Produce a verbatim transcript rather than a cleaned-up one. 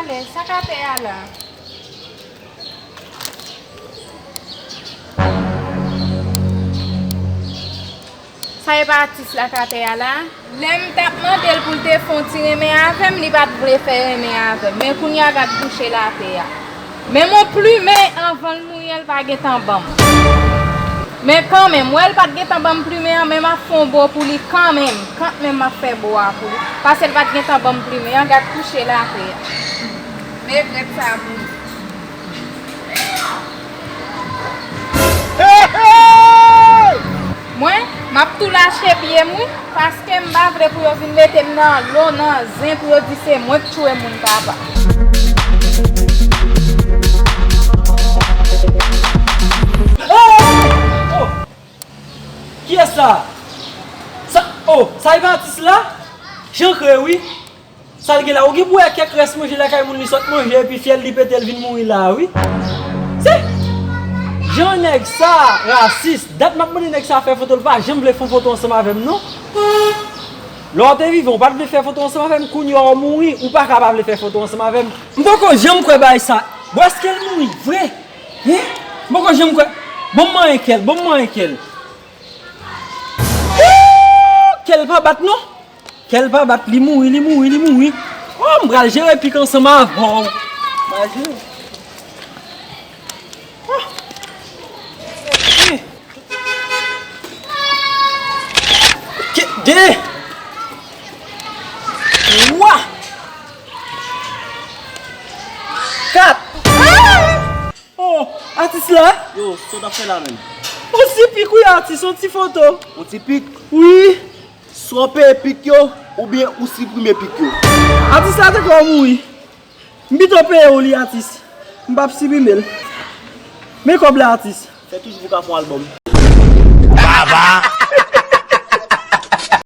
Ale, sa k atè a la? Sa e pa atis la k atè a la? Lè m t ap mande l pou l te fè yon ti renmen avè m, li pa t vle fè renmen avè m. Men kounye a gad kouche l atè a. Menm yon plimen anvan l mouri an, l pa gentan ban m. Men kanmenm, wè l pa t gentan ban m plimen an, men m ap fè yon bo pou li kanmenm. Kanmenm m ap fè bo a pou li. Paske l pa t gentan ban m plimen an, gad kouche l atè a. Men regrèt sa pou li. Mwen, m ap tou lache pye m wi, paske m pa vle pou yo vin mete m nan lo, nan zen, pou yo di se mwen k tchwe moun papa. Oh! Kiyès sa? Sa, oh, sa e pa atis la? Jan kre wi. Sa l gen la? Ou gen pou wè kèk rès manje lakay moun li sot manje epi fyèl li pete l vin mouri la a wi. Se jan nèg sa rasis. Dat m ap mande nèg sa fè foto, l pa janm vle fè yon foto ansanm avè m non. Lè w te vivan, ou pa t vle fè foto ansanm avè m, kounye a w mouri, ou pa ka pa vle fè foto ansanm avè m. M poko janm kwè bagay sa. Bon, èske l mouri vre? Hen? M poko janm kwè. Bon, m manyen kè l, bon, m manyen kè l. Ooh! Kè l pa bat non. Kè l pa bat, li mouri, li mouri, li mouri. Oh, m pral jere pik ansanm avè w. M pral jere. Oh. Ke, de. Twa. Kat. Oh, atis la? Yo, sa w t ap fè la menm? On ti pik wi atis, on ti foto. On ti pik? Wi. Swa w peye pik yo, oubyen ou siprime pik yo. Atis la te kwè w mouri. M pito peye w li atis. M p ap siprime l. Men kòb la atis. Fè toujou pou w ka fè yon albòm. Baba!